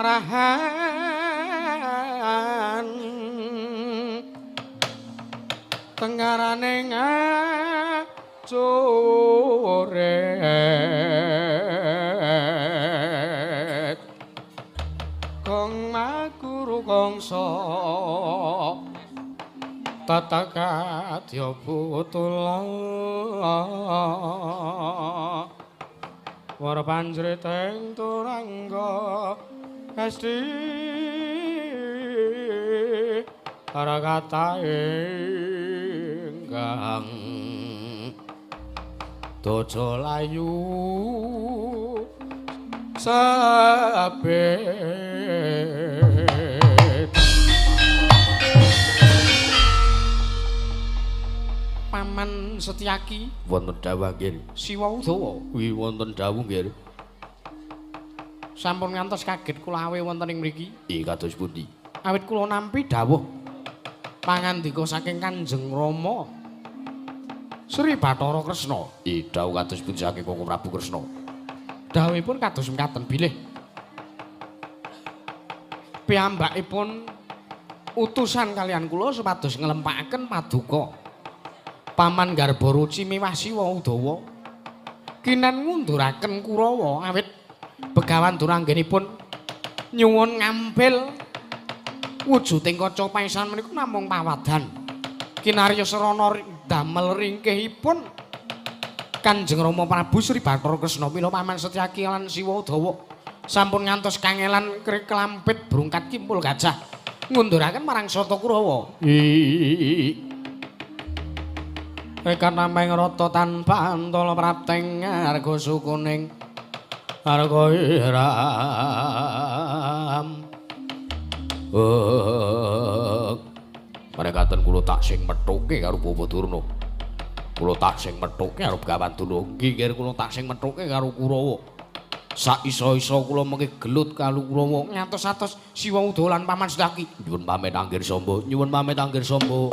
Rahan tenggarane ngacuret kong makuru kongso tata kadya putula wara panjriteng turangga esti para ingkang dojo layu sabet. Paman Setyaki wonten dawuh nggih. Siwa Udawa kuwi wonten dawuh nggih. Sampun ngantos kaget kula awe wonten ing mriki. Ih kados pundi? Awit kula nampi dawuh pangandika saking Kanjeng Rama Sri Bathara Kresna. Ih dawuh kados pundi saking Koko Prabu Kresna? Dawuhipun kados mekaten bilih piyambakipun utusan kalian kula supados nglempakaken paduka Paman Garbaruci miwah Siwa Udawa kinen ngunduraken Kurawa awit Begawan Durna anggenipun nyuwun ngampil wujuding kaca paesan menika namung pawadan kinarya srana damel ringkihipun Kanjeng Rama Prabu Sri Bathara Kresna. Mila Paman Setyaki lan Siwa Udawa sampun ngantos kangelan klampit brungkat kimpul gajah ngunduraken marang Sata Kurawa. Rekan nameng rata tanpa antala prapteng arga sukuning arga iram. Merekaten kula tak sing methuke karo Bapak Durna. Kula tak sing methuke karo Begawan Durna. Nggih kula tak sing methuke karo Kurawa. Sak iso-iso kula mengke gelut karo Kurawa. Ngantos-atos Siwa Udawa lan Paman Setyaki. Nyuwun pamit anggir samba, nyuwun pamit anggir samba.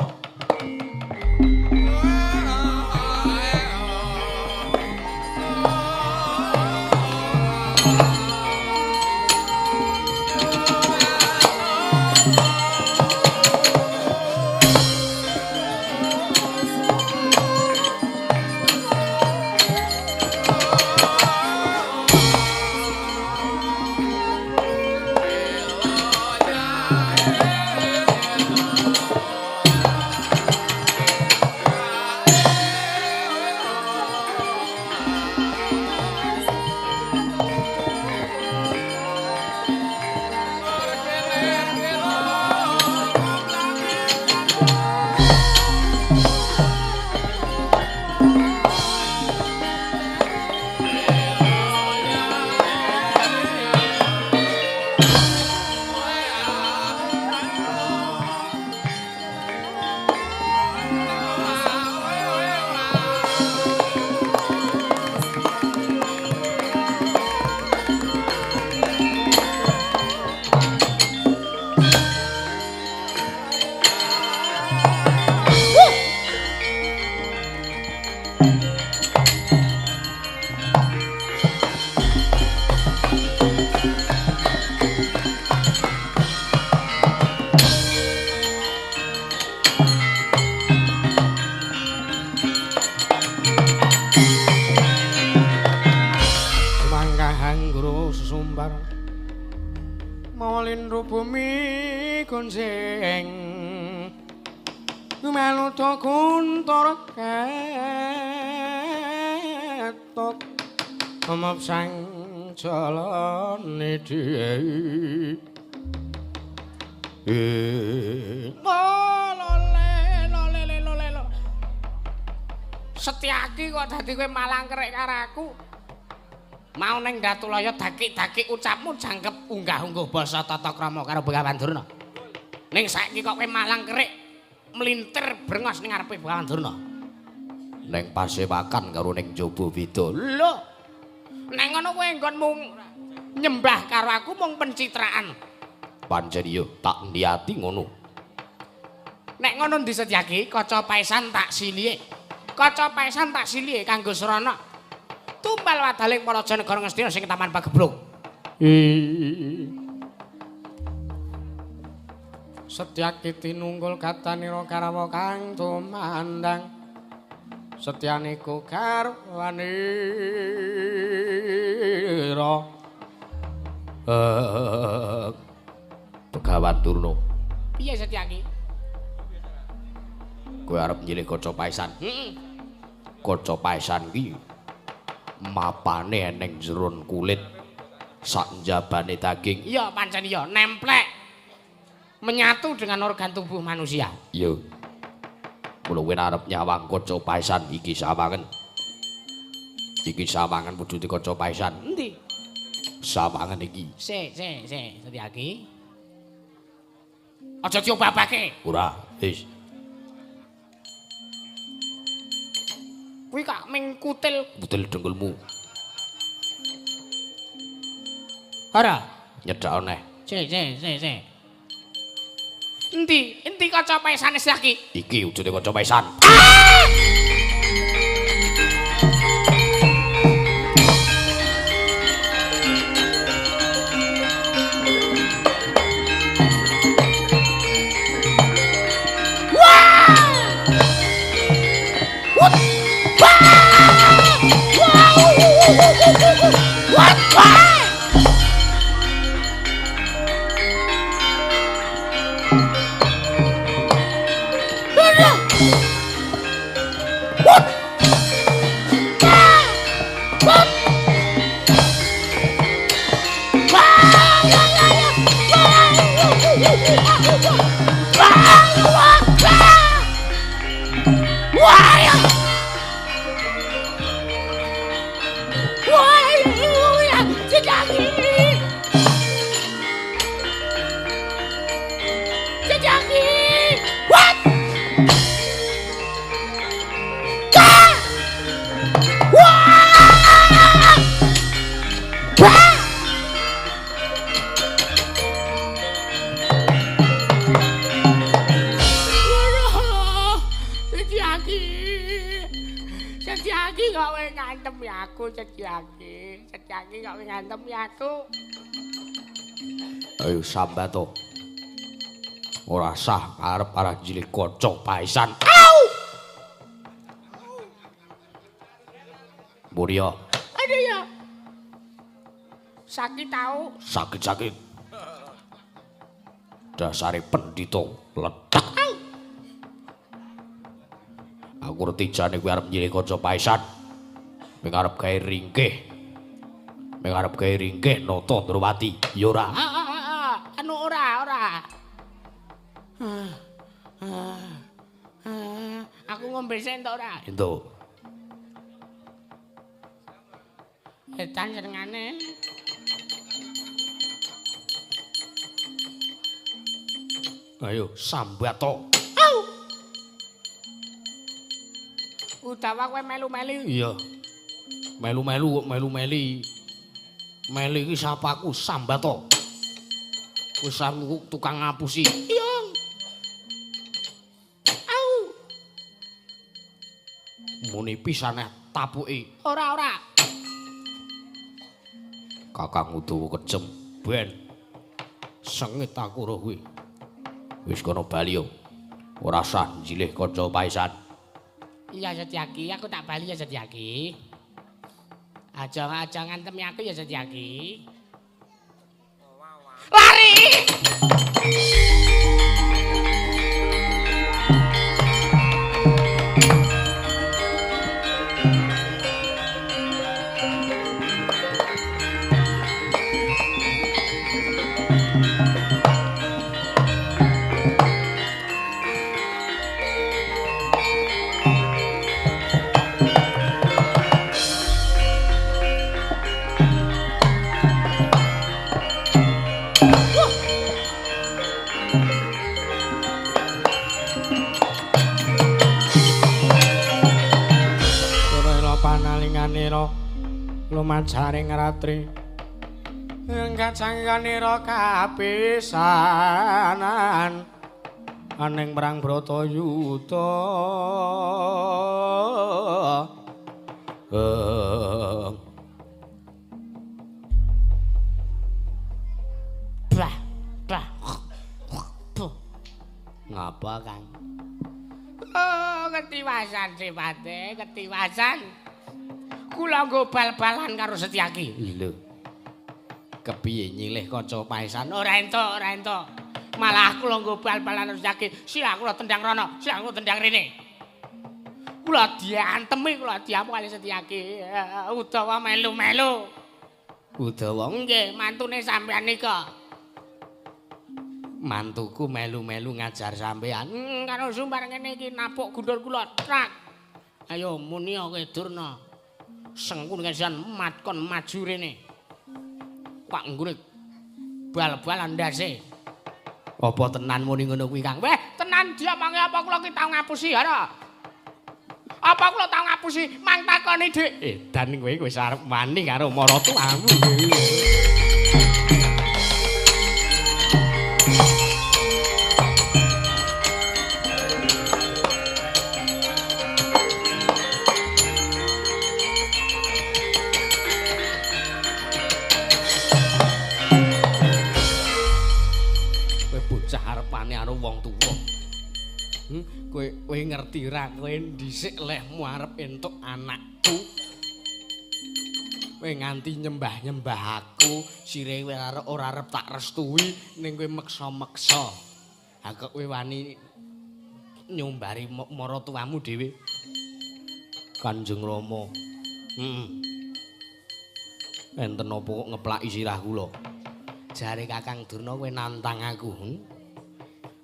Bumi gonjeng maluta kuntor ketok mep sang jalane dhewe. Lole. Setyaki kok dadi kowe malang kerek karo aku. Mau ning Datulaya dakik-dakik ucapmu jangkep unggah-ungguh basa tata krama karo Begawan Durna. Ning saiki kok kowe malang kerik mlintir brengos ning ngarepe Begawan Durna. Ning pasewakan karo ning jaba beda. Lho. Nek ngono kowe nggonmu nyembah karo aku mung pencitraan. Pancen iya tak niati ngono. Nek ngono ndi Setyaki kaca paesan tak silihe. Kaca paesan tak silihe kanggo srana. Tumbal wadaling para negara Ngastina sing Taman Pageblug. Setyaki tinunggul katanira Karawa kang tumandang. Setyaniku garwanira. Begawan Durna. Piye Setyaki? Kowe arep nyilih kaca paesan. Heeh. Kaca paesan ki mapane eneng jeron kulit sak njabane daging. Iya, pancen iya, nemplek. Menyatu dengan organ tubuh manusia. Iya. Mula kowe arep nyawang kaca paesan iki sawangen. Iki sawangen wujude kaca paesan. Endi? Sawangen iki. Sik, sik, sik, Setyaki. Aja diobah-obahke. Ora, wis. Kuwi kak ming kutil. Kutil dengkulmu. Ora, nyedak neh. Sik, sik, sik, sik. Endi? Endi kaca paesane Setyaki? Iki wujude kaca paesan. Ah! Setyaki, Setyaki kok ngantem aku. Ayo sambat to. Ora sah arep arah jilih kaca paesan. Au! Murya. Aduh ya. Sakit tau. Sakit-sakit. Dasare pendhita letak. Au. Aku ngerti jane kowe arep nyilih kaca paesan. Ming arep gawe ringkih. Ming arep gawe ringkih nata Ndrawati. Ya ora. Anu ora, ora. Aku ngombe sik entuk ora? Entuk. Edan senengane. Ayo sambat to. Au. Utawa kowe melu-melu. Iya. Melu-melu kok melu-meli. Meli iki sapaku sambat to. Wis aku tukang ngapusi. Iya. Au. Muni pisane tapuki. Ora, ora. Kakang Udawa kejem ben. Sengit aku roh kuwi. Wis kono bali yo. Ora sah njilih kanca paesan. Iya Setyaki, aku tak bali ya Setyaki. Aja-aja ngantemi aku ya Setyaki. Lari! Lumajaring ratri engkacangganira kapisanan aning perang Bratayuda. Bah bah. Ngapa, Kang? Oh, ketiwasan sipate, ketiwasan. Kula nggo bal-balan karo Setyaki. Lho. Kepiye nyilih kaca paesan? Ora entuk, ora entuk. Malah kula nggo bal-balan karo Setyaki. Sirah kula tendang rono, sirah kula tendang rene. Kula diantemi, kula diamuk kali Setyaki. Udawa melu-melu. Udawa nggih, mantune sampean nika. Mantuku melu-melu ngajar sampean. Karo sumbar ngene iki napuk gundur kula trak. Ayo muni kowe Durna. Sengkun kesian matkon maju rene. Pak nggone bal-balan ndase. Apa tenan muni ngono kuwi, Kang? Weh, tenan diomongi apa kula ki tau ngapusi ora? Apa kula tau ngapusi? Mang takoni, Dik. Edan kowe wis arep wani karo maratuwamu. Kowe bocah arepane karo wong tuwa. Kowe ngerti ra kowe dhisik lehmu arep entuk anakku. Kowe nganti nyembah-nyembah aku, sire kowe ora arep tak restui ning kowe meksa-meksa. Ha kok kowe wani nyumbari maratuwamu dhewe? Kanjeng Rama. Heeh. Enten apa kok ngeplaki sirah kula? Jare Kakang Durna kowe nantang aku.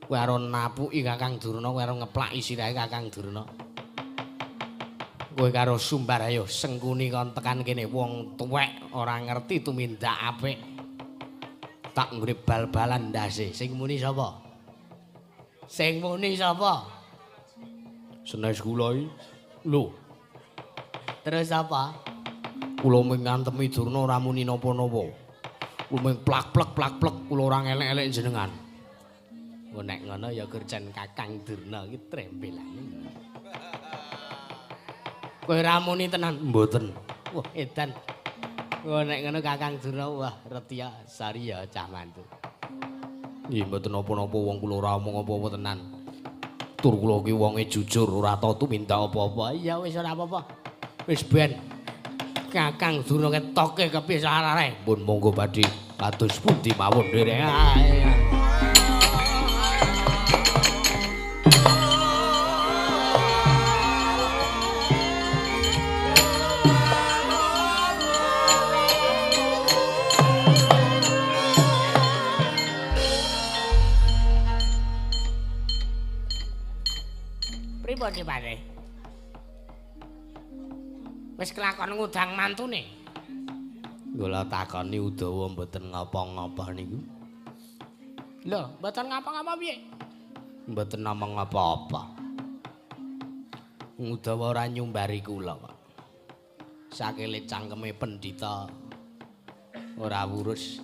Kowe arep napuki Kakang Durna, kowe arep ngeplaki sirahe Kakang Durna. Kowe karo Sumbar ayo sengkuni kon tekan kene wong tuwek ora ngerti tumindak apik. Tak nggone bal-balan ndase. Sing muni sapa? Sing muni sapa? Senes kula iki. Lho. Terus apa? Kula mung ngantemi Durna ora muni napa-napa. Kula mung plak-plek plak-plek kula ora ngelek-elek jenengan. Nek ngono ya kurcen Kakang Durna iki trembelane. Kowe ora muni tenan? Mboten. Wah, edan. Wah, nek ngono Kakang Durna wah retya sari ya cah mantu. Nggih mboten napa-napa wong kula ora omong apa-apa tenan. Tur kula ki wonge jujur ora tau tumindak apa-apa. Ya wis ora apa-apa. Wis ben Kakang Durna ketoke kepiye sarare. Pun monggo badhe kados pundi mawon nderek. Pripun Pak? Wis kelakon ngudang mantune. Kula takoni Udawa mboten ngapa-ngapa niku. Lho, mboten ngapa-ngapa piye? Mboten namung apa-apa. Udawa ora nyumbari kula kok. Sakile cangkeme pendhita ora wurus.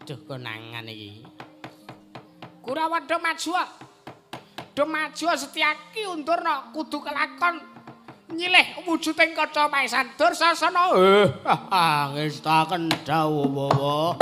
Duh konangan iki. Kurawa do maju. Do maju Setyaki undurna kudu kelakon nyilih wujuding kaca maesan Dursasana. Ngestaken dawuh.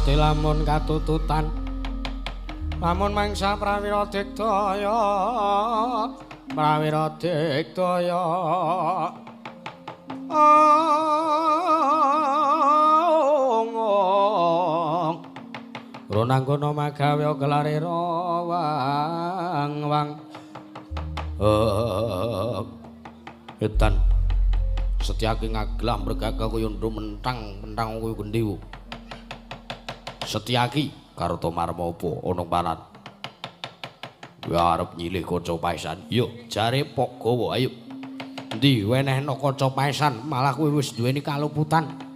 Lamun katututan lamun mangsa prawira digdaya prawira digdaya. Ronangkono magawe gelare wang wang. Edan Setyaki ngaglah mregaga kaya ndhu mentang-mentang kaya gendhewa. Setyaki Kartomarma apa ana panan? Kowe arep nyilih kaca paesan. Yo jare pok gawa ayo. Endi wenehno kaca paesan malah kowe wis duweni kaluputan.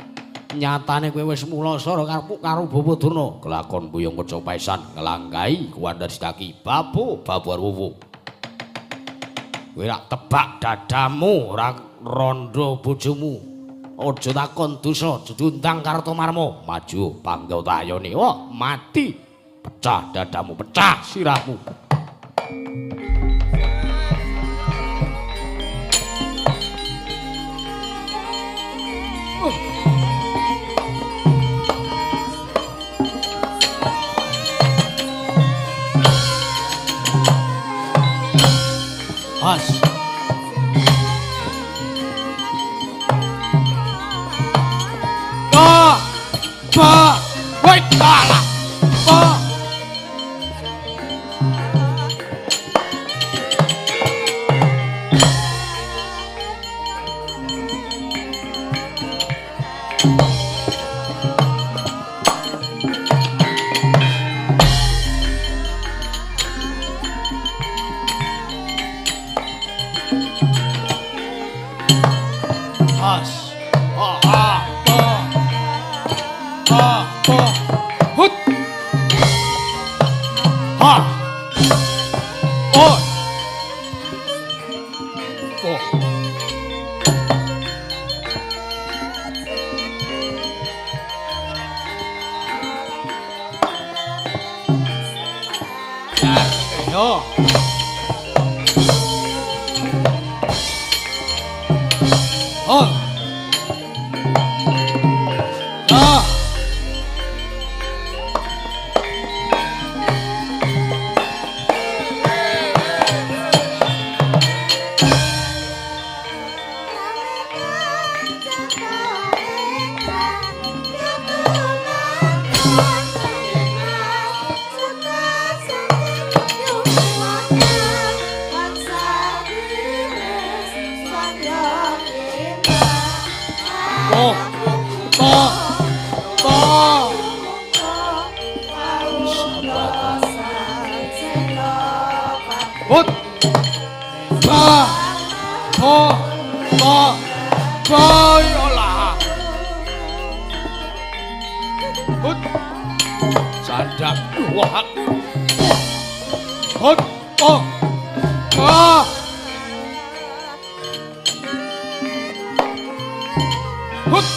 Nyatane kowe wis mulasara karo Bapak Durna. Kelakon buyung kaca paesan nglangkahi kuwandhar Setyaki. Babu babu arwowo. Kowe rak tebak dadamu ora rondo bojomu. Aja takon dosa, aja diundang Kartomarma. Maju pangga tayone. Wah, mati. Pecah dadamu, pecah sirahmu. As. Ba. Ba. Wait, kalah. Ba. As. A a ba. A ba. Hut. Ha. O. O. Yo. Oh. Ah. Oh. Oh. Oh. Hut. Ba. Ho. Ba. Ba yolah. Hut. Sandak. Wah. Hut. Oh. Ba. Hut.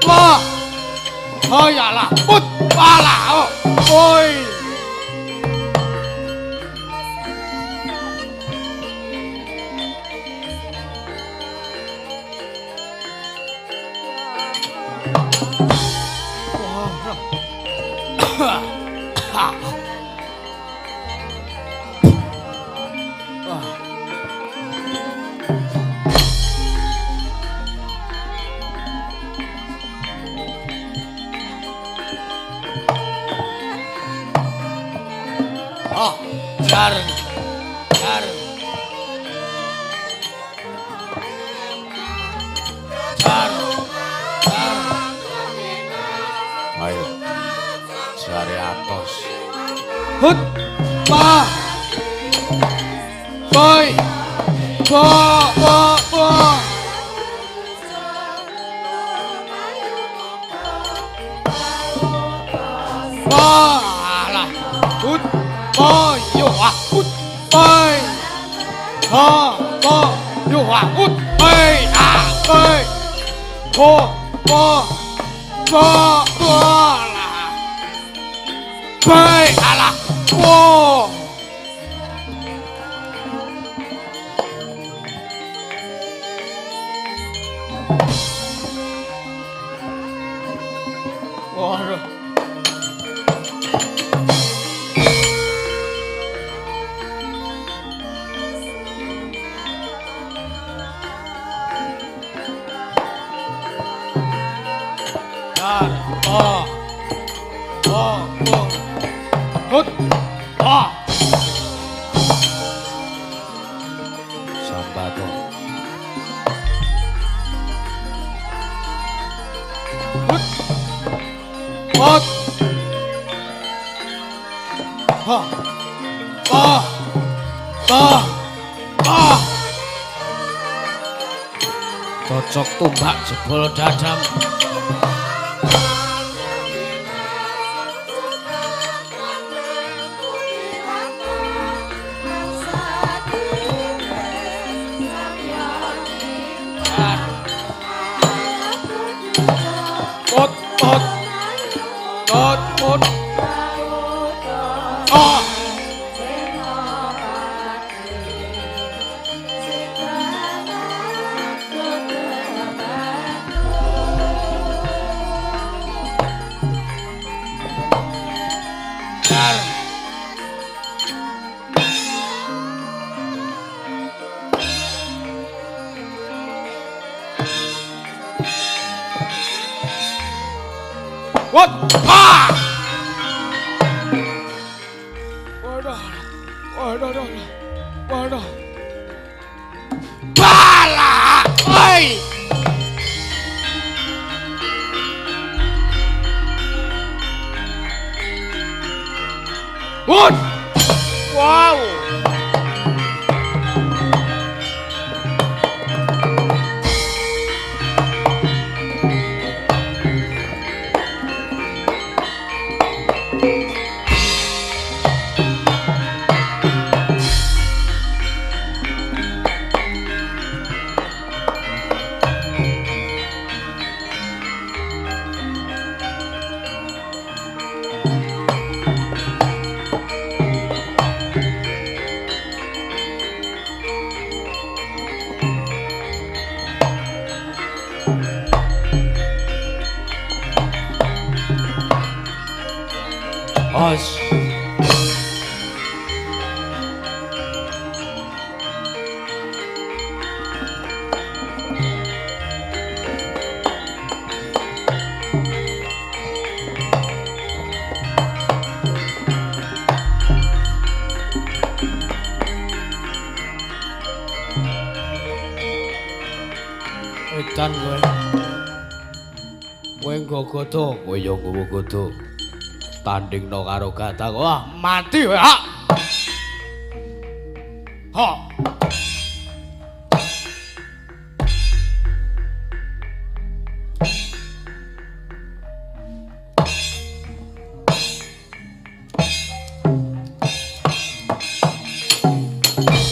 Wah. Oh yalah. Hut. Walah. Oi. Oh, jar, jar, jar, jar. Ayo, jare atos. Hut, pa, boy, bo, bo, bo. Wah, lah, hut. Bo yo ah ut oi ho bo yo ah ut oi ah oi ho bo bo bo lah oi alah wo. Waduh. Oh. Oh. Ah. Ah. Cocok tombak jebol dadam. Pot pot. Pot pot. Ah. What? Ah! Waduh. Waduh. Waduh. Bala! Oi! What? Wow! Os. Edan kowe. Kowe nggo godho, kowe yo nggawa godho. Tandingno karo Gatak. Wah, mati kowe. Ha. Ha.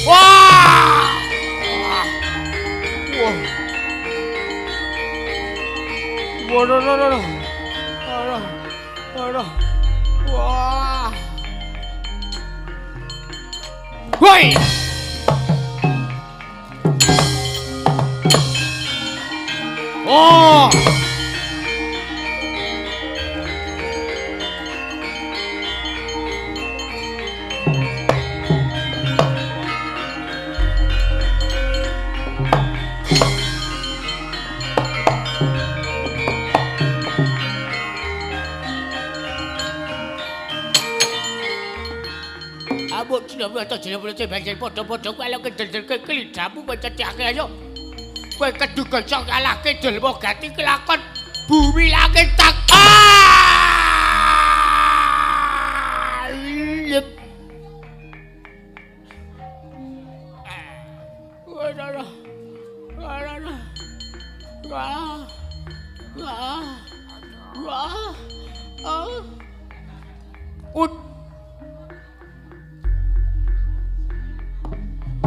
Wah! Wah. Waduh, waduh, waduh. Waduh. Wah. Woi. Oh. Abot jeneng jeneng bagian padha-padha kowe lho kendel-kendel kelidamu pececake ayo. Kowe keduga sok kalahke Delwa Gati kelakon bumi langit tak.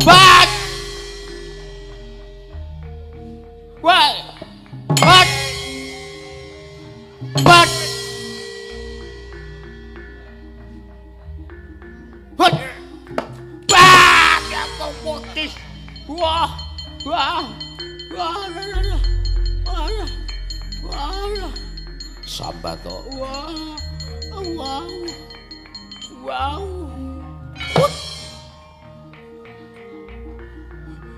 Bat. Wah. Bat. Bat. Hut. Bat. Aku putih. Wah. Wah. Wah. Wah. Wah. Sambat to. Wah. Wow. Wow. Hut.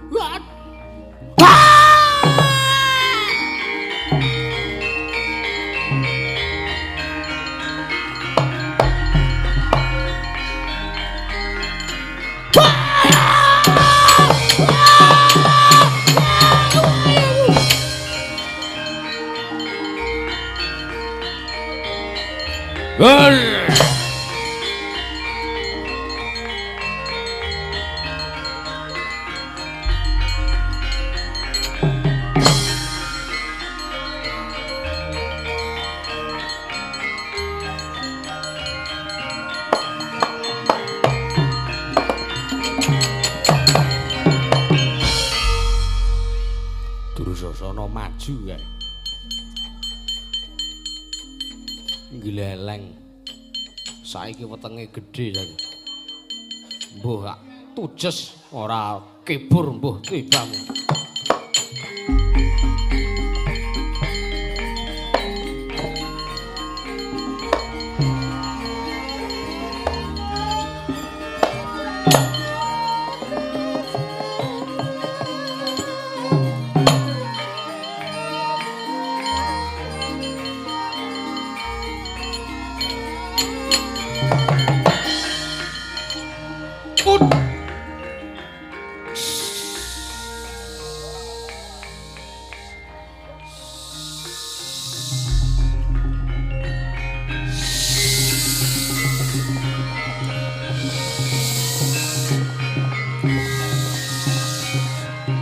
What? Wah! Dursasana maju kae. Gleleng. Saiki wetenge gedhe saiki. Mbuh gak tujes ora kebur mbuh tibamu.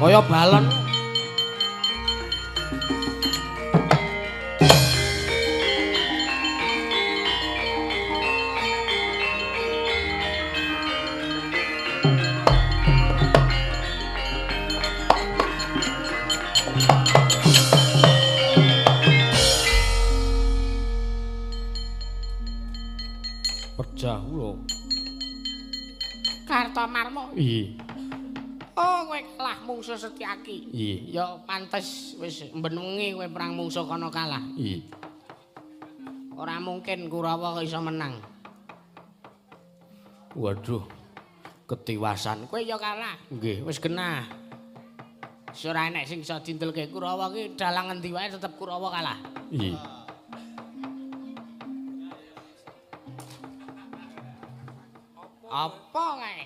Kaya balon. Pecah lho. Kartomarmo. Iya. Oh, kowe kalah mungsuh Setyaki. Iya. Ya pantes wis mben wengi kowe perang mungsuh kono kalah. Iya. Ora mungkin Kurawa kok iso menang. Waduh. Ketiwasan. Kowe ya kalah. Nggih, wis genah. Wis ora enek sing iso dindelke Kurawa ki dalang ngendi wae tetep Kurawa kalah. Iya. Apa kae?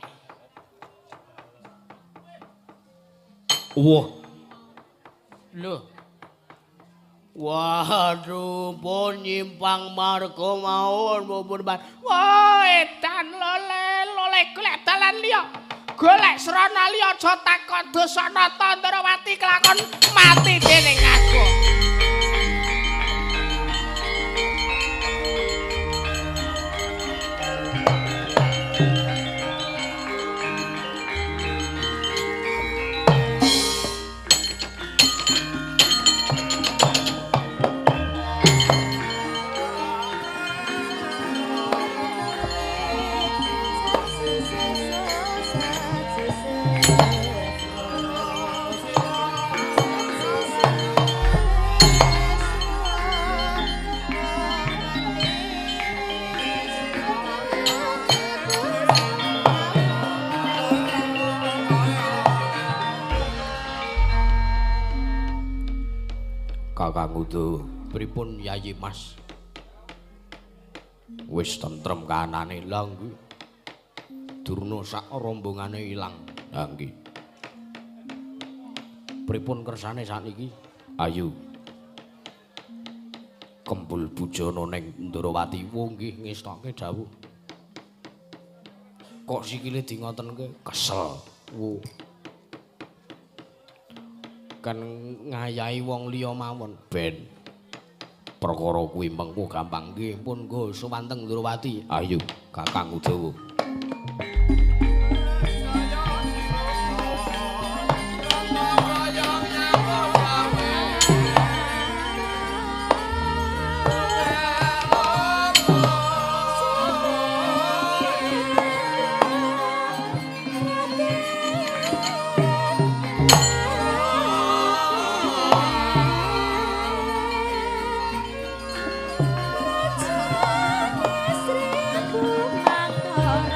Wah. Lho. Waduh, pun nyimpang marga mawon pun. Wah, edan lole, lole golek dalan liya. Golek srana liya aja takon Dasanata Ndrawati kelakon mati dening aku. Kakang Udo, pripun Yayi Mas? Wis tentrem kahanane. Lha nggih. Durna sak rombongane ilang. Lha nggih. Pripun kersane sakniki? Ayo. Kembul bujana ning Ndrawati. Wo nggih ngestoke dawuh. Kok sikile di ngotenke? Kesel. Wo. Kan ngayahi wong liya mawon ben perkara kuwi mengko gampang. Nggih pun nggo sowan teng Ndrawati. Ayo Kakang Udawa. Sri Kumantara.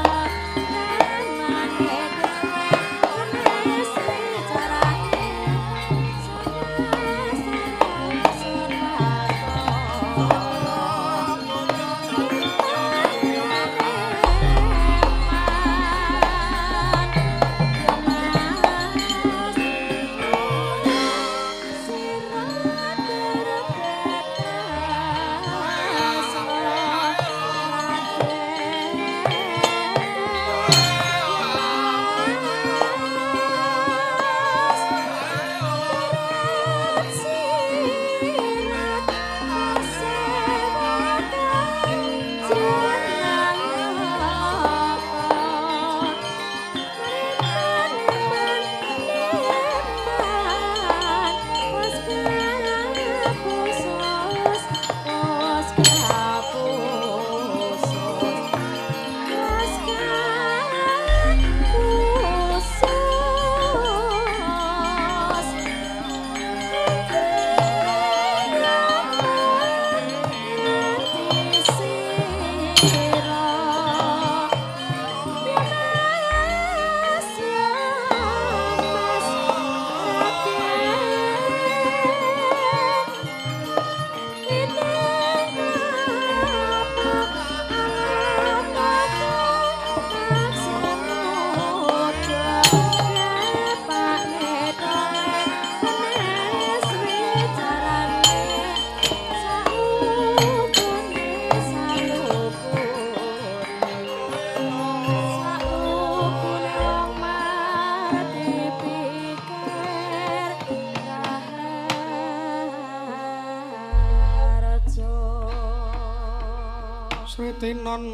Tinon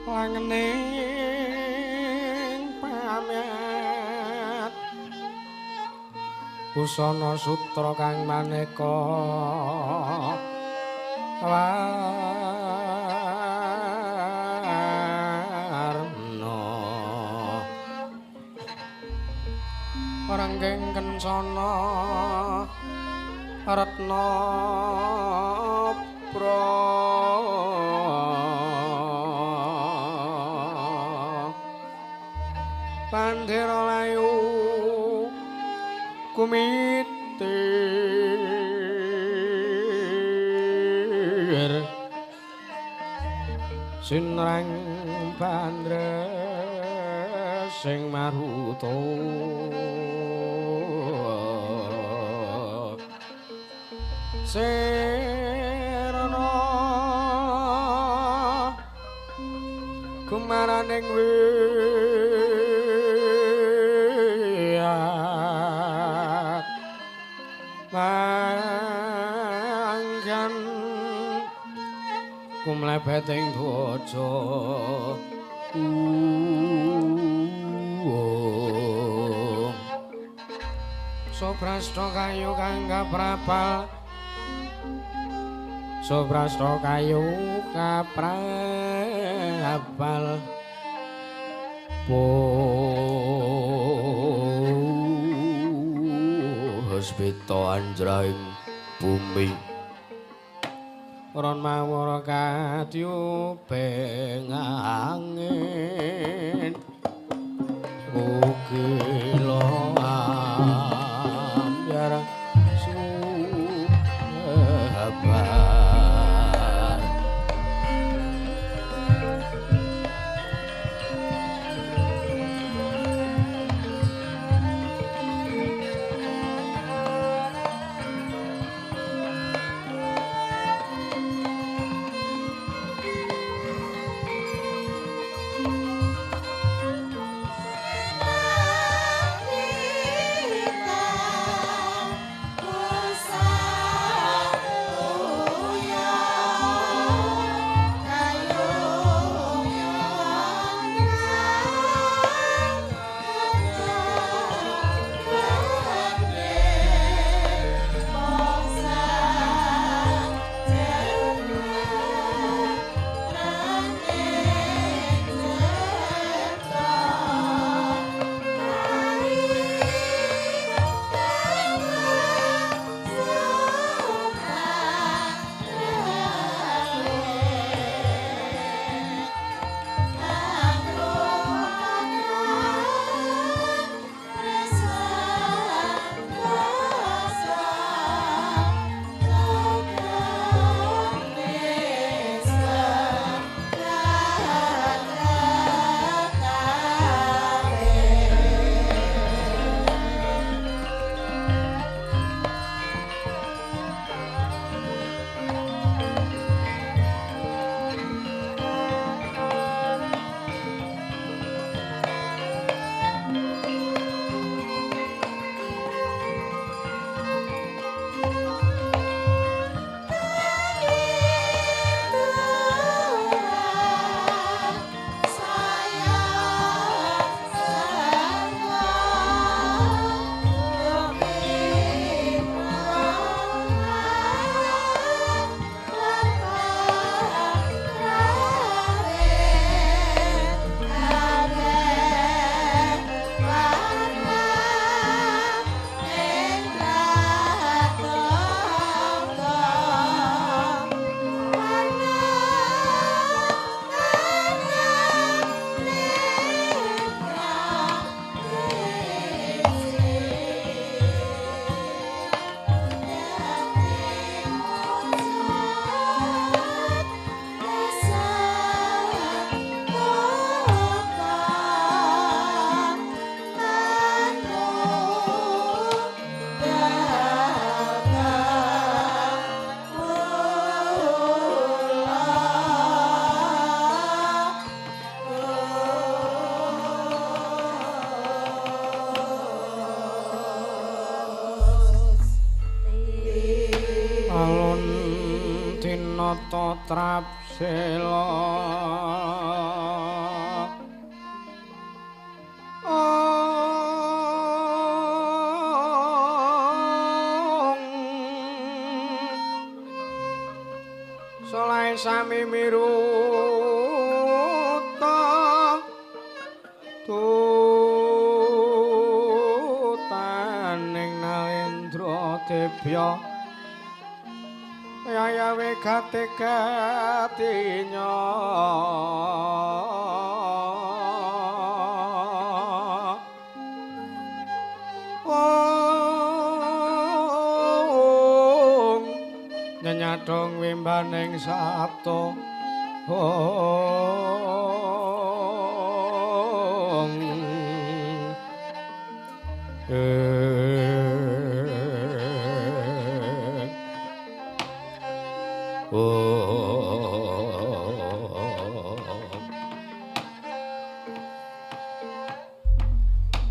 langening pamyat busana sutra kang maneka warna ranggeng kencana retna pandhera layu kumitir sinrang bandres sing maruta sirna kumaraning wiyat manggan kumlebeting dwaja sobrasta kayu kang kaprapal sobrasta kayu kaprapal Puspita anjraing bumi ron mawara katyubeng angin ukila ambyar subar. Alun tinata trap Sela. Soleh sami miruta tutaning Nalendra Debya yaya wegate gatinya. Nyadong wimbaning sabta hong.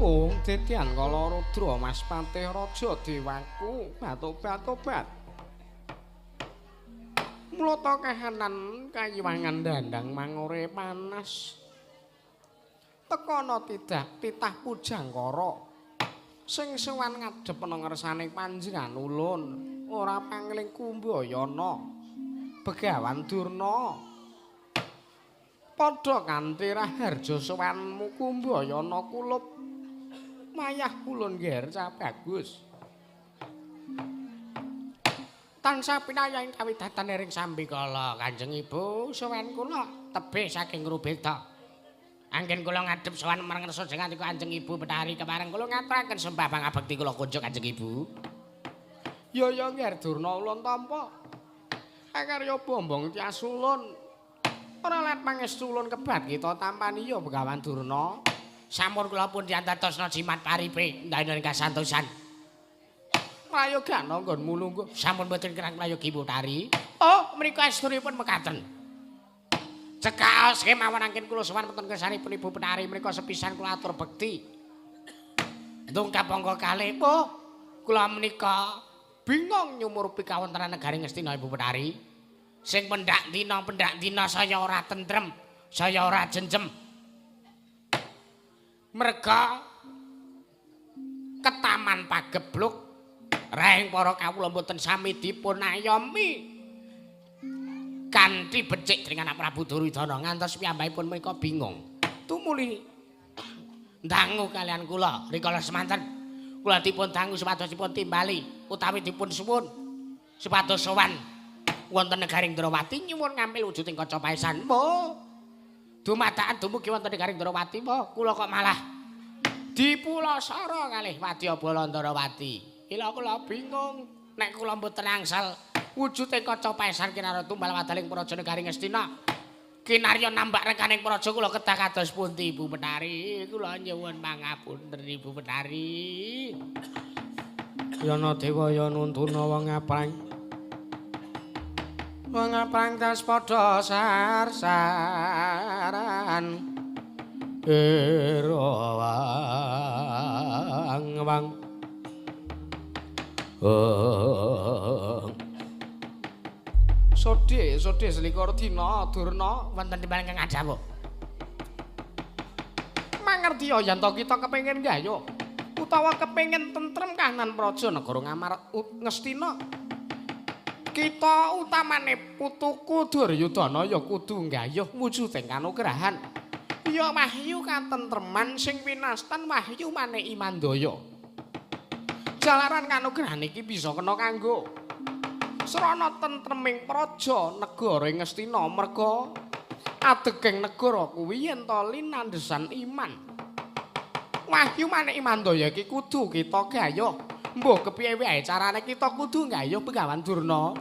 Ong titian kala rudra Mas Patih Raja Dewaku batobat-tobat. Mlata kahanan kayiwangan dandang mangore panas. Tekana tidak titah pujangkara. Sing sowan ngadhep ana ngersane panjenengan ulun, ora pangling kumbayana. Begawan Durna. Padha kanthi raharja sowanmu kumbayana kulup. Mayah ulun ngger bagus. Tansah pinayang kawidatan ering sambikala Kanjeng Ibu sowan kula tebih saking Rubeda. Anggen kula ngadhep sowan marang ngersa jenengan Kanjeng Ibu Betari kepareng kula ngaturaken sembah pangabekti kula kunjuk Kanjeng Ibu. Ya ya ngger Durna ulun tampa. Akarya bombong tias ulun. Ora let pangestu ulun kebat kita tampani ya Begawan Durna. Sampun kula pun diantatosna jimat paripe ndayana kasantosan. Prayogana nggonmu lungguh sampun mboten kirang prayogi Betari. Oh, menika estunipun mekaten. Cekaos kemawon anggen kula sowan wonten kersanipun Ibu Betari menika sepisan kula atur bekti. Ndongkap angka kalih, oh, kula menika bingung nyumurupi kawontenan negari Ngastina Ibu Betari. Sing pendhak dina saya ora tentrem, saya ora jenjem. Merga ketaman pagebluk raing para kawula mboten sami dipun ayomi kanthi becik dening anak Prabu Duryudana ngantos piyambakipun menika bingung. Tumuli ndangu kalian kula rikala semanten kula dipun dangu supados dipun timbali utawi dipun suwun supados sowan wonten negari Ndrawati nyuwun ngampil wujuding kaca paesan. Oh, dumadakan dumugi wonten negari Ndrawati po kula kok malah dipulasara kalih Wadyabala Ndrawati. Ila kula bingung nek kula mboten angsal wujude kaca paesan kinarya tumbal wadaling praja negari Ngastina. Kinarya nambak rekaning praja kula kedah kados pundi Ibu Betari? Kula nyuwun pangapunten Ibu Betari. Yana dewa ya nuntuna wong aprang. Wong aprang tas padha sarsaran. Erawang wang. Sodhe, sodhe selikur dina Durna wonten timbang ingkang adhawuh. Mangertiya yen to kita kepengin gayuh utawa kepengin tentrem kahanan praja negara Ngamar Ngastina. Kita utamane putuku Duryudana ya kudu gayuh wujuding kanugrahan. Ya wahyu katentreman sing winastan wahyu maneki mandaya. Jalaran kanugrahan iki bisa kena kanggo srana tentreming praja negara Ngastina merga adeging negara kuwi yen to linandhesan iman. Wahyu maneki mandaya iki kudu kita gayuh. Mbuh kepiye wae carane kita kudu gayuh Begawan Durna.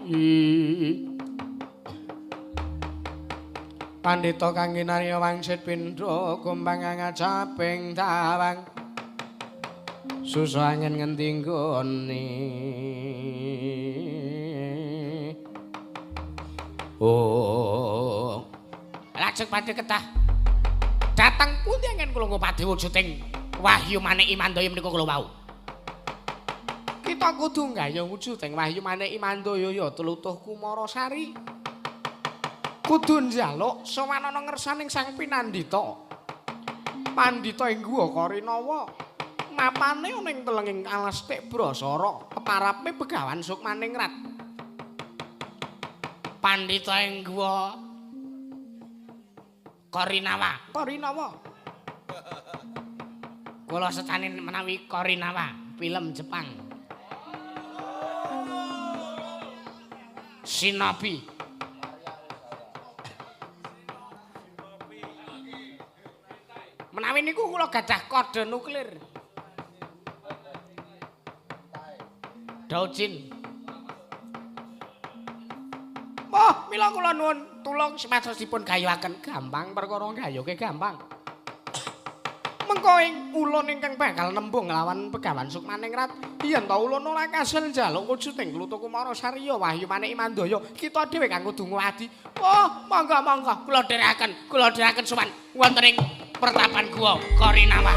Pandhita kang kinarya wangsit pindha kumbang ngacaping tawang. Susah angin ngendi nggone. Oh. Lajeng badhe ketah dateng pundi anggen kula ngupadi wujuding wahyu maneki mandaya menika kula wau. Kita kudu nggayuh wujuding wahyu maneki mandaya ya tlutuh Kumarasari. Kudu njaluk sowan ana ngersaning Sang Pinandita. Pandhita ing Guwa Karinawa. Mapane ana ing telenging alas Tibrasara, keparape Begawan Sukmaningrat. Pandhita ing Guwa Karinawa. Karinawa. Kula secane menawi Karinawa, film Jepang. Shinobi. Menawi niku kula gadah kode nuklir. Daujin. Wah, mila kula nuwun tulung supados dipun gayuhaken. Gampang perkara gayuke gampang. Mengko ing ulun ingkang bakal nembung nglawan Begawan Sukmaningrat, yen ta ulun ora kasil njaluk wujuding Kluthuk Kumara Sarya Wahyu Manik Mandaya, kita dhewe kang kudu ngwadi. Oh, monggo-monggo kula dherekaken sowan wonten ing pertapan Guwa Karinawa.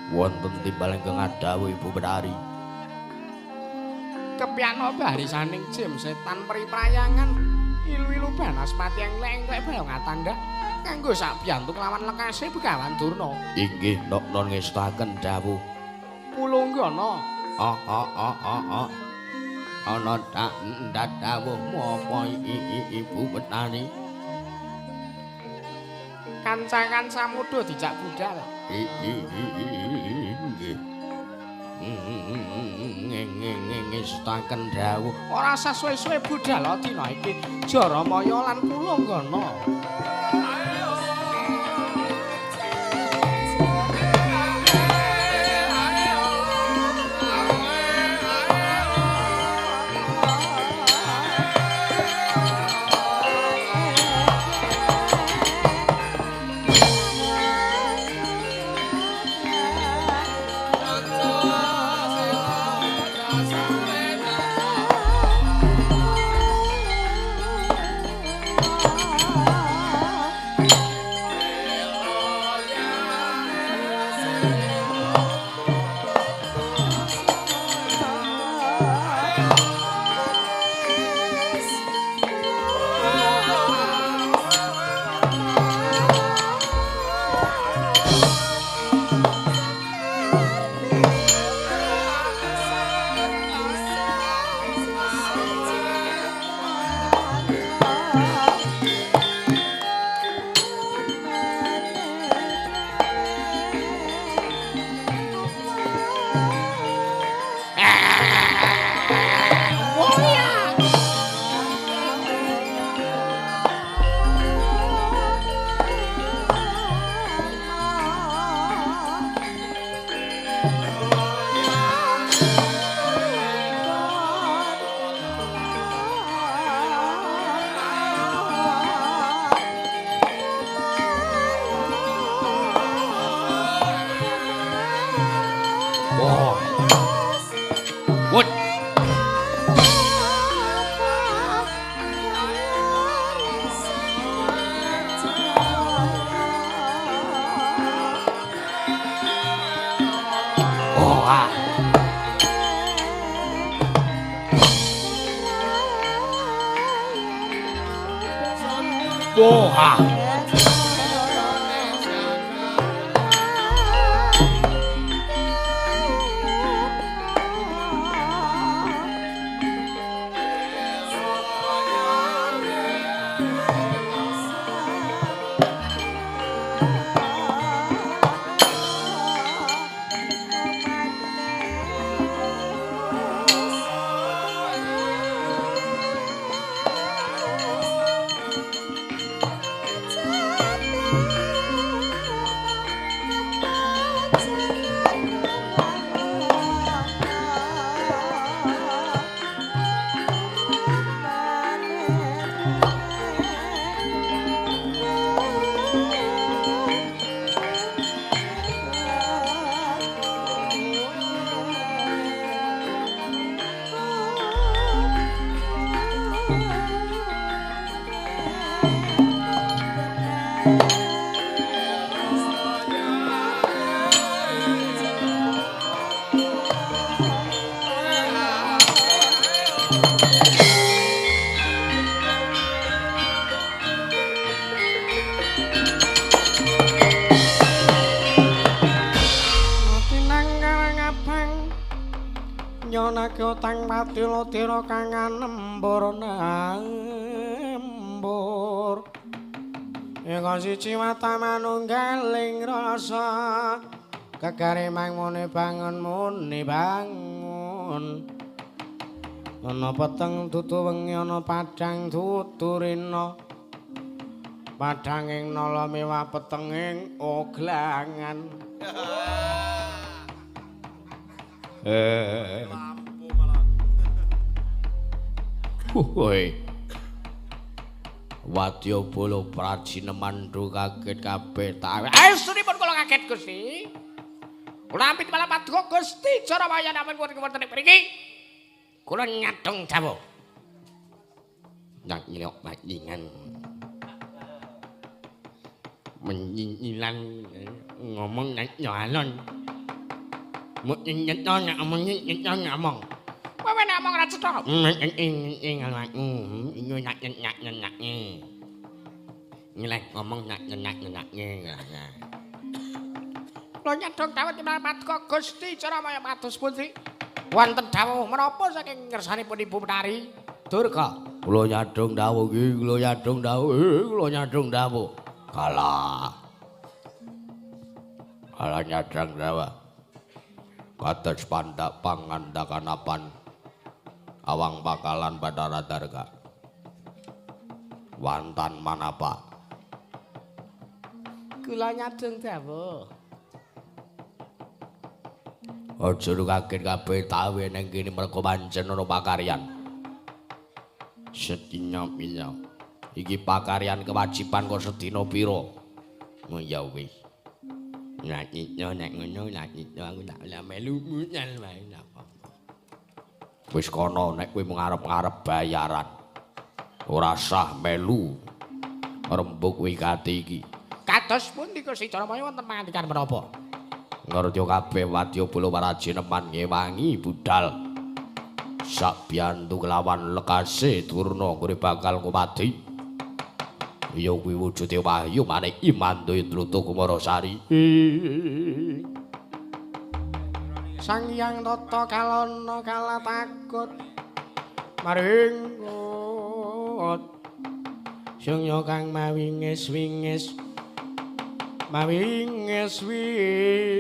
Wonten timbal ingkang ngadhawuh Ibu Betari. Kepyano barisaning jim setan priprayangan ilu-ilu banaspati englek-englek baya ngatandha kanggo sabiyantu kelawan lekase Begawan Durna. Inggih nok-non ngestakaken dawuh. Pulunggana. Ah ah ah ah ah. Ana dak dawuhmu apa Ibu Betari? Kanca-kanca muda dijak budal. Nggih. Ngestaken dawuh. Ora usah suwe-suwe budal dina iki Jaramaya lan Pulunggana. Wah. Nyonake utang padila dira kang anembur nembur. Eka siji mata manunggaling rasa gegare mangmune bangun muni bangun. Ana peteng dudu wengi ana padhang dudu rina. Padhanging nala mewah petenging oglangan. Woi. Wadya bala prajinemandu kaget kabeh tak. Estunipun kula kaget Gusti. Kula ampit malah paduka Gusti Jarawaya namung wonten ing mriki. Kula nyadong dawuh. Nyak nyilok bajingan. Menyinyilan ngomong nyak nyalon. Muk nyet nyak omong nyet nyak omong. Kowe nek omong ora cetha. Ing anakku, nyak nyak nyak. Ngelek ngomong nyak nyak nyak. Kula nyadong dawuh timbal paduka Gusti Jaramaya pados pundi? Wonten dawuh menapa saking ngersanipun Ibu Menari Durga? Kula nyadong dawuh iki, kula nyadong dawuh, kula nyadong dawuh. Kalah. Kalah nyadong dawuh. Kados pandak pangandakanapan awang bakalan Bathara Darga. Wantan manapa? Kula nyadong dawuh. Aja kaget kabeh tawe ning kene mergo pancen ana pakaryan. Sedina pira? Iki pakaryan kewajiban kok sedina pira? Oh ya wis. Nek nek ngono nek aku tak melu munyal wae napa. Wis kono nek kowe mung arep-arep bayaran. Ora sah melu rembug wigati iki. Kados pundi Gusti Jaramaya wonten pangandikan menapa? Ngerti kabeh wadya bala warajineman ngewangi budal. Sakbiyantu kelawan lekase Durna nggone bakal ngumati. Ya kuwi wujude wahyu manik Imandaya Tlutuh Kumarasari. Sang Hyang Tata Kalana kala takut maringkut. Sungya kang mawingis-wingis mawingis wingis.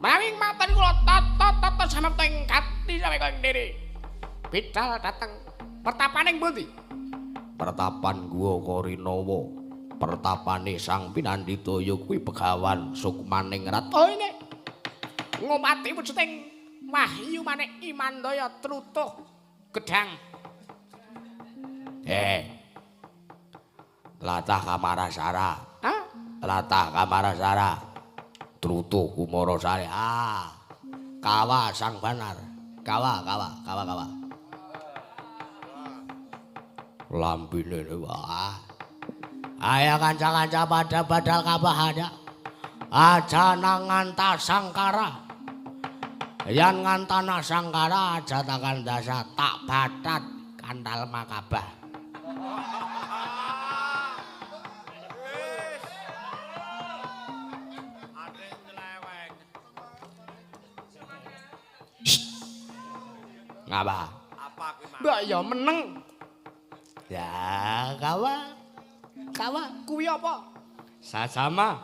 Mawing matan kula tata tata samapta ing gati sampe kaya ngene. Bidal dateng pertapaning pundi? Pertapan Guwa Korinawa. Pertapane Sang Pinandita ya kuwi Begawan Sukmaning Rat. Oh ini ngomati wujuding wahyu manik Imandaya Trutuh Gedhang. Latah Kamarasara. Hah? Latah Kamarasara. Trutuh Kumarasari. Ah. Kawa Sang Banar. Kawa kawa kawa kawa. Lambine wah. Ayo kanca-kanca pada badal kabahana. Aja nang nganta sangkara. Yen ngantana sangkara aja takan dasa tak batat kantal makabah. Ngapa? Apa kuwi, Mas? Mbak ya meneng. Ya, kawa. Kawa kuwi apa? Sasama.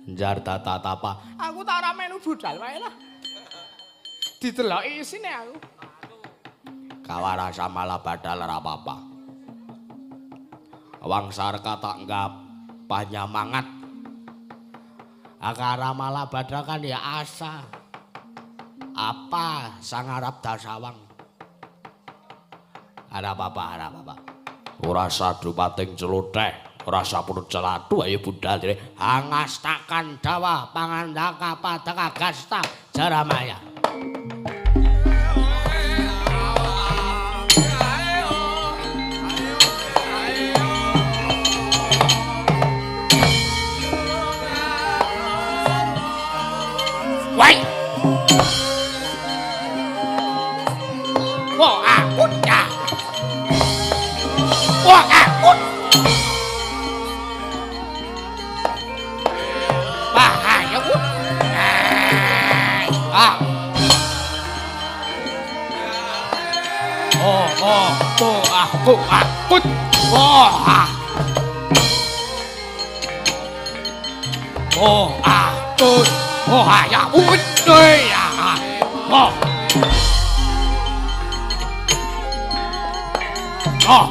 Njar tata tapa. Aku tak ora melu budal wae lah. Dideloki isine aku. Kawa rasa malah badal ora apa-apa. Wang sarka tak nggap panyamangat. Akara malah badal kan ya asa. Apa sang Arab dasawang. Ora apa-apa, ora apa-apa. Ora sadu pating celoteh, Rasa purut celatu ayo budal dhewe. Angastakan dawa pangandaka padaka gasta jaramaya. Wai. Wah, aku ya. Wah, aku. Bahaya, ah. Oh, oh, oh, aku, aku. Oh, ah. Oh, aku. Oh, ya, ya. Oh. Oh.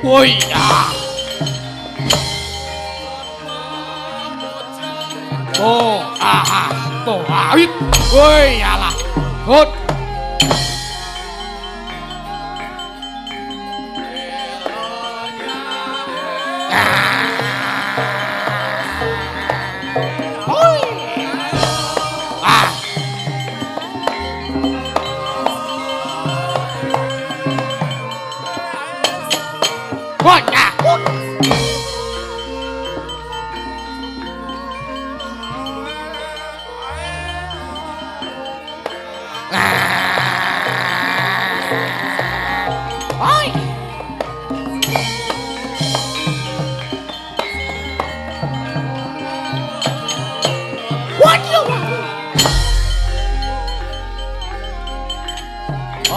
Woi ya. Oh, ah, oh, ah, woi alah. Hut. Ah.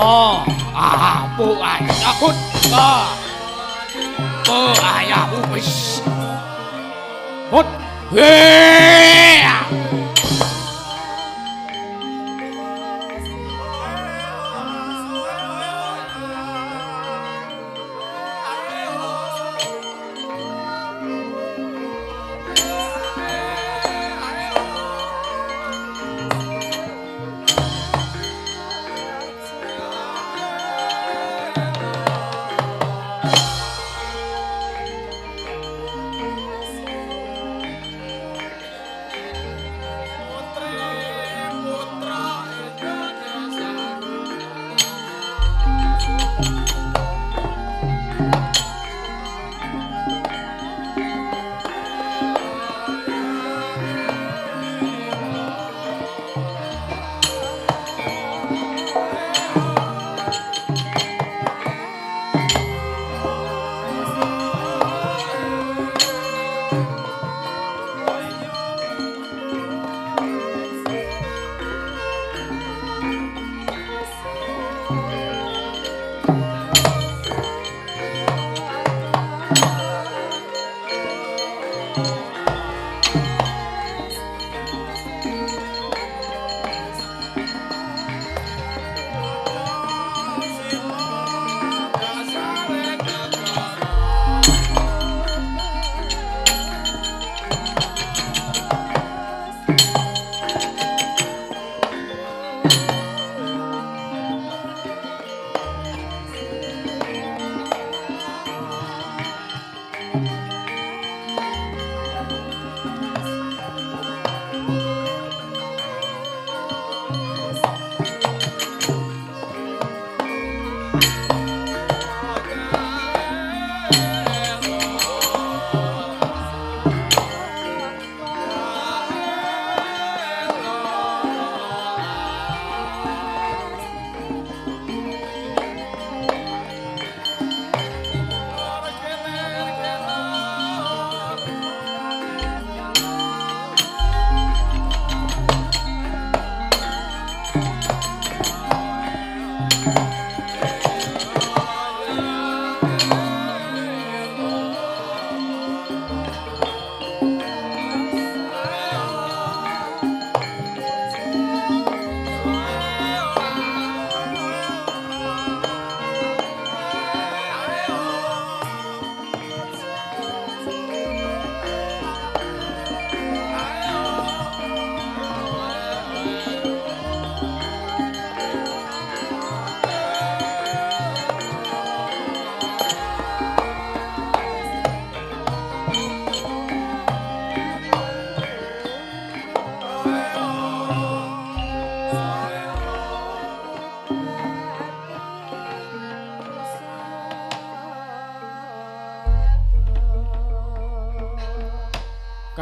Oh, ah, bu ayah, ah, bu ayah, wis, hut, hei.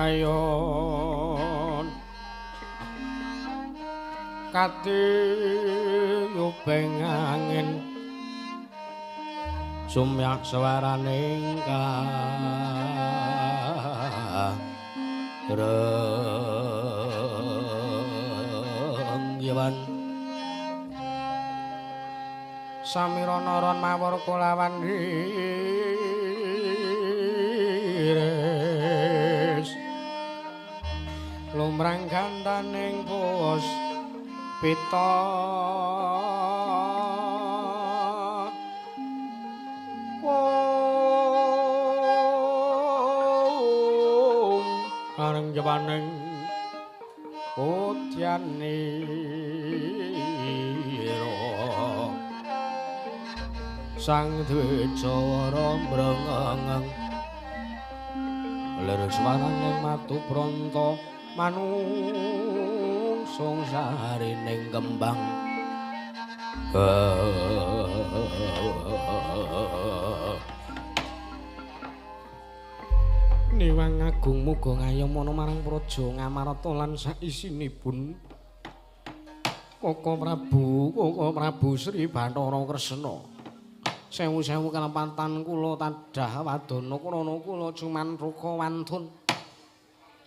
Krayon katiyuping angin sumyak swaraning karengyewan samirana ron mawar kulawan iris lumrang gandaning pos pita kareng jewaning udyanira sang Dwijawara mrengeng lir swarane matu pranta manungsung sarining kembang. Niwang agung muga ngayomana marang praja Ngamarta lan saisinipun Koko Prabu, Koko Prabu Sri Bathara Kresna. Sewu-sewu kalepatan kula tadah wadana krana kula cumanruka wantun.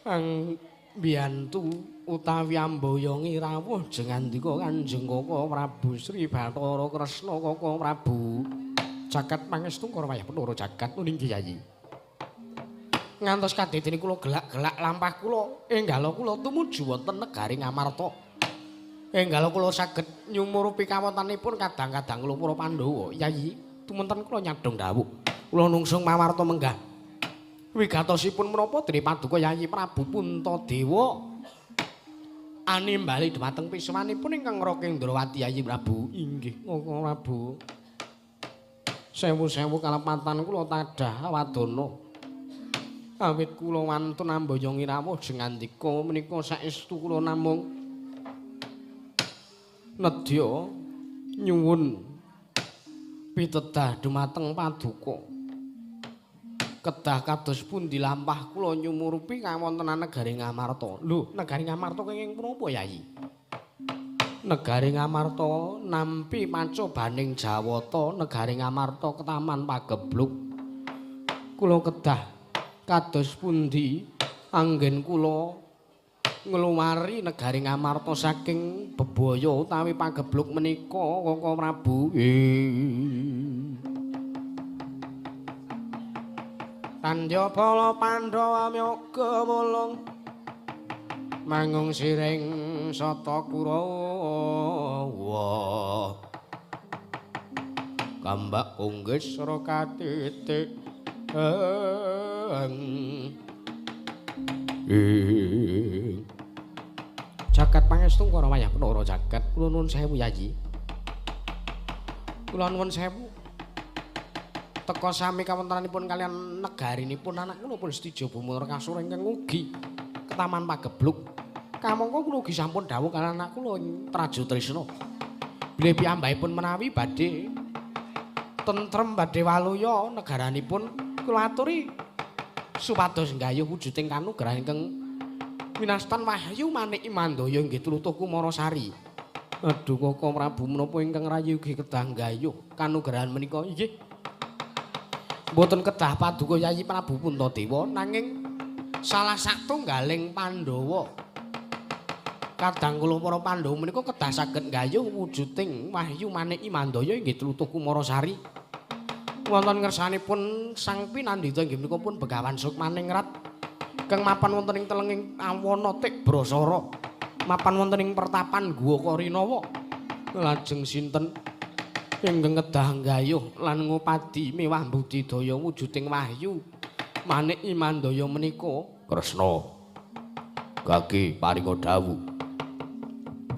Kang mbiyantu utawi ambayongi rawuh jengandika Kanjeng Koko Prabu Sri Bathara Kresna Koko Prabu. Jagat pangestu karo wayah Bathara jagat nuning Kyai. Ngantos kadedene kula gelak-gelak lampah kula enggala kula tumuju wonten negari Ngamarta. Enggala kula saged nyumurupi kawontenipun kadang-kadang kula para Pandhawa. Yayi, tumenten kula nyadhong dawuh. Kula nungsung mawarta menggah. Wigatosipun menapa dene paduka Yayi Prabu Puntadewa animbali dhumateng piswanipun ingkang Rakendrawati Yayi Prabu. Inggih, Koko Prabu. Sewu-sewu kalepatan kula tadah wadana. Awit kula wantun ambayongi rawuh jengandika menika saestu kula namung nedya nyuwun pitedah dumateng paduka. Kedah kados pundi lampah kula nyumurupi kawontenan negari Ngamarta. Lho, negari Ngamarta kenging punapa, Yayi? Negari Ngamarta nampi pacobaning Jawata, negari Ngamarta ketaman pagebluk. Kula kedah kados pundi anggen kula ngluwari negari Ngamarta saking bebaya utawi pagebluk menika Koko Prabu. Tandya bala Pandhawa myoga mulung mangung siring sata Kurawa kambak unggis sora katitik. Jagat pangestu para wayah Bathara jagat. Kula nuwun sewu Yayi. Kula nuwun sewu. Teka sami kawontenanipun kalian negarinipun anak kula pun Setija Bumara Kasura ingkang ugi ketaman pagebluk. Kamangka kula ugi sampun dawuh kalian anak kula Trajutrisna. Bilih piyambakipun menawi badhe tentrem badhe waluya negaranipun kula aturi supados nggayuh wujuding kanugrahan ingkang winastan wahyu manik Mandaya inggih tlutuh Kumarasari. Aduh Koko Prabu menapa ingkang rayi ugi kedah nggayuh kanugrahan menika? Inggih. Mboten kedah paduka Yayi Prabu Puntadewa nanging salah satunggaling Pandhawa. Kadang kula para Pandhawa menika kedah saged nggayuh wujuding wahyu manik Mandaya inggih tlutuh Kumarasari. Wonten ngersanipun sang pinandhita inggih menika pun Begawan Sukmaningrat kang mapan wonten ing telenging awana Tikbrasara, mapan wonten ing pertapan Guwa Karinawa. Lajeng sinten ingkang kedah nggayuh lan ngupadi miwah budidaya wujuding wahyu manik Mandaya menika? Kresna gage paringa dawuh.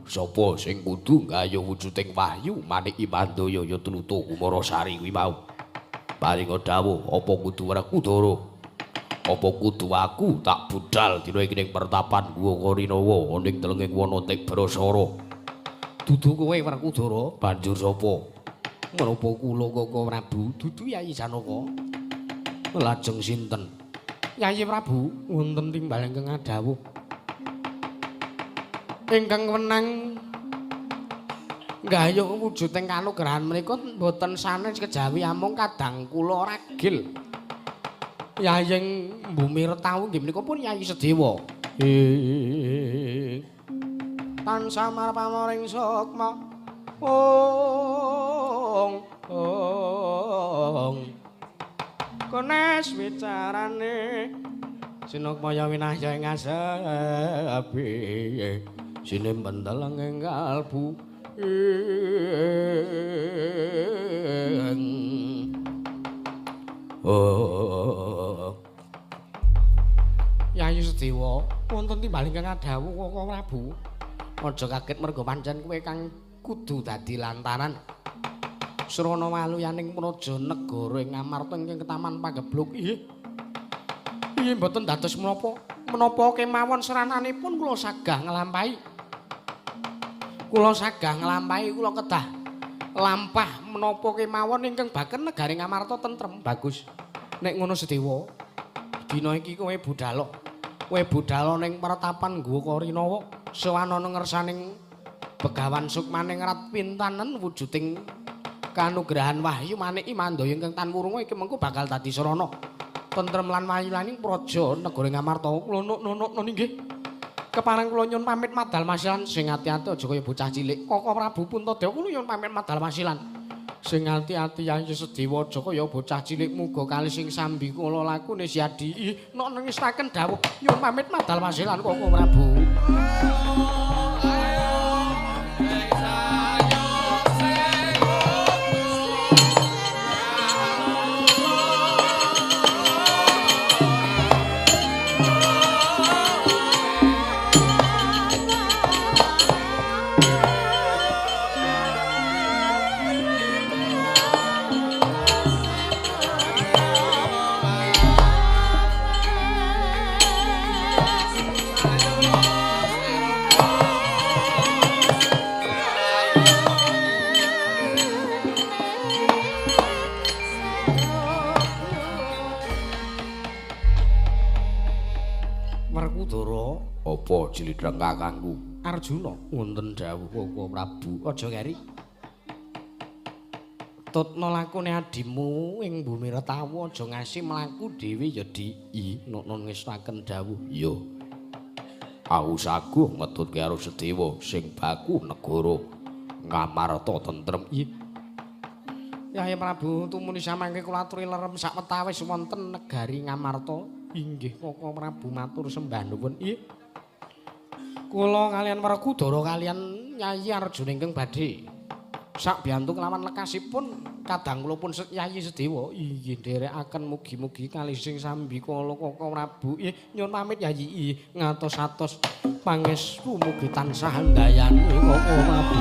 Sapa sing kudu nggayuh wujuding wahyu manik Mandaya ya tlutuh Kumarasari kuwi mau. Paringa dawuh apa kudu Werkudara? Apa kudu aku tak budal dina iki ning pertapan Guwa Karinawa ning telenging wana Tikbrasara? Dudu kowe Werkudara, banjur sapa? Menapa kula Koko Prabu? Dudu Yayi Janaka. Lajeng sinten? Yayi Prabu, wonten timbal ingkang adhawuh. Ingkang wenang nggayuh wujuding kanugrahan menika mboten sanes kejawi amung kadang kula ragil. Yaying Bumi Retawu nggih menika pun Yayi Sedewa. Tansah marpamoring sukma. Ong ong. Kones wicarane sinukmaya winahya ing asepi sinembentel ing kalbu. Oh. Yayi Sedewa, wonten timbal ingkang adhawuh Koko Prabu. Aja kaget merga pancen kowe kang kudu dadi lantaran srana waluyaning praja negara ing Ngamarta ingkang ketaman pagebluk. Inggih. Inggih mboten dados menapa. Menapa kemawon srananipun kula sagah nglampahi. Kula sagah nglampahi, kula kedah lampah menapa kemawon ingkang baken negari Ngamarta tentrem. Bagus. Nek ngono Sedewa, dina iki kowe budhal. Kowe budhal ning pertapan Guwa Karinawa, sowanana ngersaning Begawan Sukmaning Rat pintanen wujuding kanugrahan wahyu maniki mandaya ingkang tan wurunga iki mengko bakal dadi sarana tentrem lan wayulaning praja negara Ngamarta. Kula nuk-nuk inggih. Kepareng kula nyuwun pamit madal masilan sing ati-ati aja kaya bocah cilik. Koko Prabu Puntadewa kula nyuwun pamit madal masilan. Sing ati-ati Yayi Sedewa aja kaya bocah cilik muga kali sing sambi kula lakune siadi. Nok nengestaken dawuh nyuwun pamit madal masilan Koko Prabu. Apa jlidheng kakangku? Arjuna wonten dawuh Koko Prabu. Aja keri. Tutna lakune adimu ing bumi Retawu aja ngasi mlaku dhewe ya Dik. Nok ngestaken dawuh. Iya. Aku saguh ngetutke karo Sedewa sing baku negara Ngamarta tentrem. Iya. Yayi Prabu tumuni samangke kula aturi lerem sawetawis wonten negari Ngamarta. Inggih Koko Prabu matur sembah nuwun. Iya. Kula kalian Werkudara kalian Yayi Arjuna ingkang badhe sakbiyantu kelawan lekasipun kadang kula pun Yayi Sedewa. Inggih nderekaken mugi-mugi kalih sing sambi kala Koko Prabu. Nggih nyuwun pamit Yayi ngatos-atos pangestu mugi tansah handayani Koko Prabu.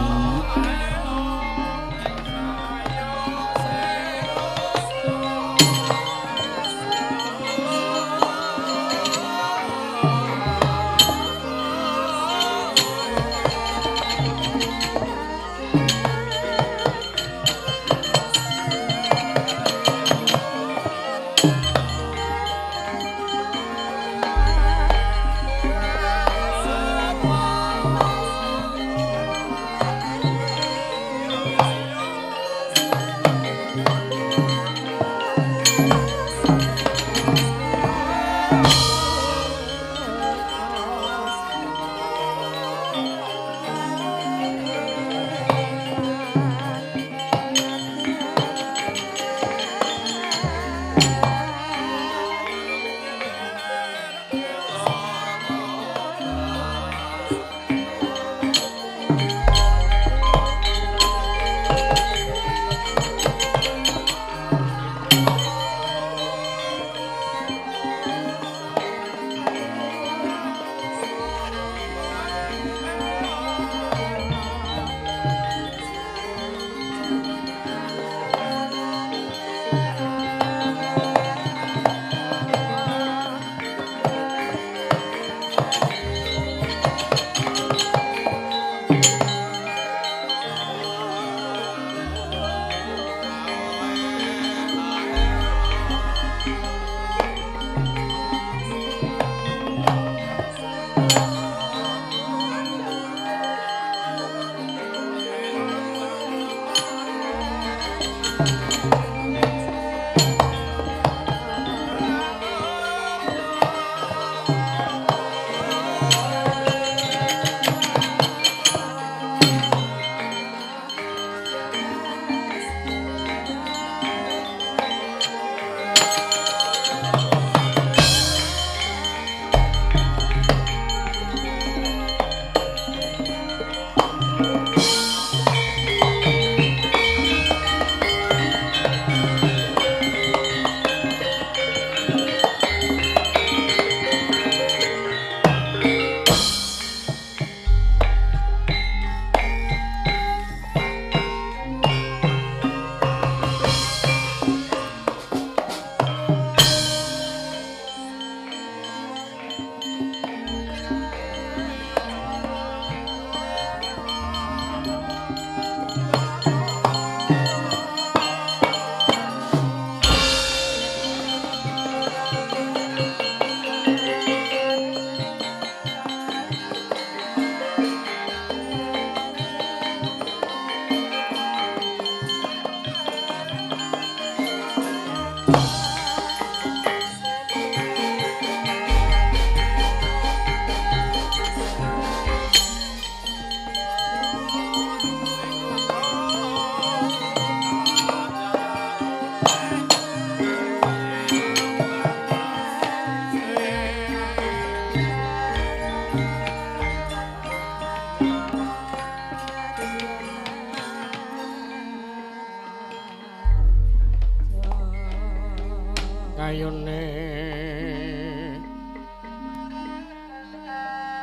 Kayune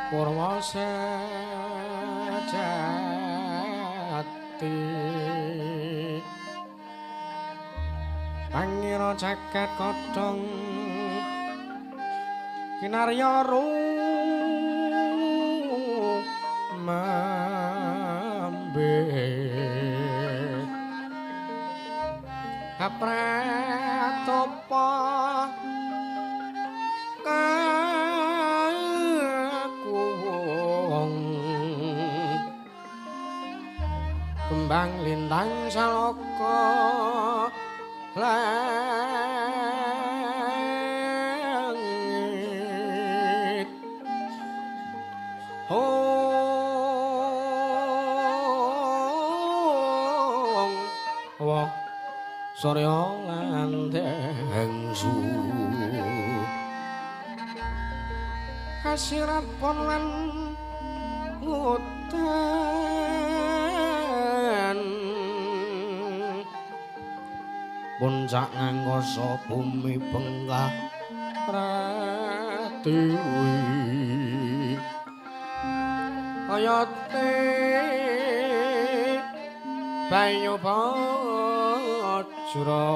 purwa sejati pangira jagat kodhong kinarya rumambe kapratopa kakuwung kembang lintang saloka langit hong wah surya lan dengsu kasirat pon lan udan puncak ngangkasa bumi bengkah pratiwi kayate banyu bajra.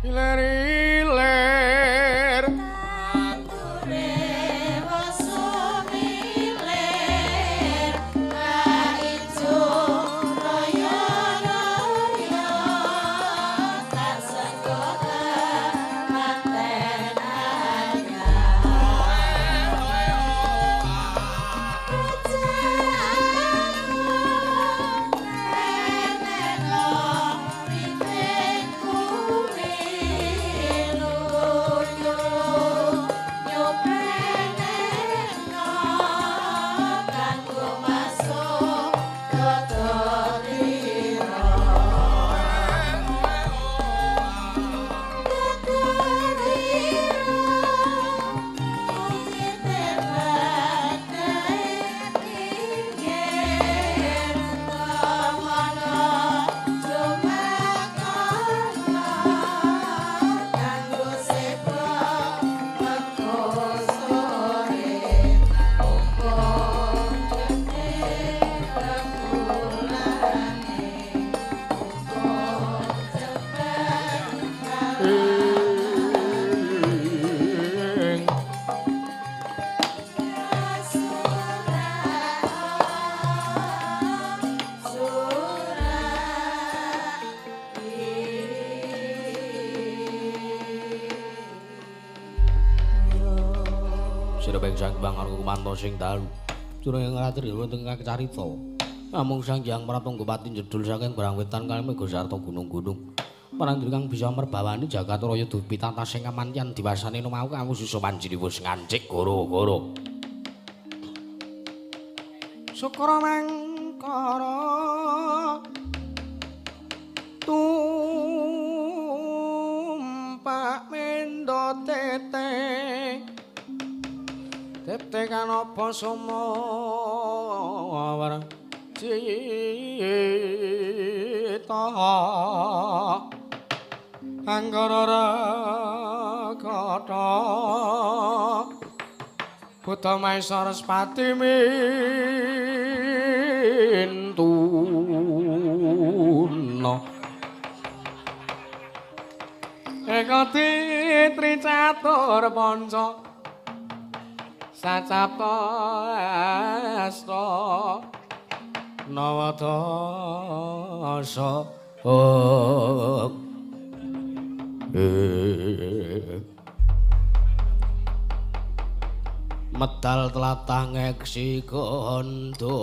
Iler-iler tandure wasumilir kaijo raya raya. Sirebeng Sang Hyang Arga Kumanto sing dalu. Jureng ngratri wonten kacarita. Namung Sang Hyang Pratunggupati jedul saking Brangwetan kalih mega sarta gunung-gunung. Parandri kang bisa merbawani jagat raya dupi tatas sing kamantyan diwasane mau kawususa panjini wis ngancik goro-goro. Sukra mangkara tumpak mendo tete tete kanapa sumawar cita anggara rakata Buddha Maesa Respati mintuna Eka tri catur panca sacapta asta nawadasa. Medal tlatah ngeksi gondo.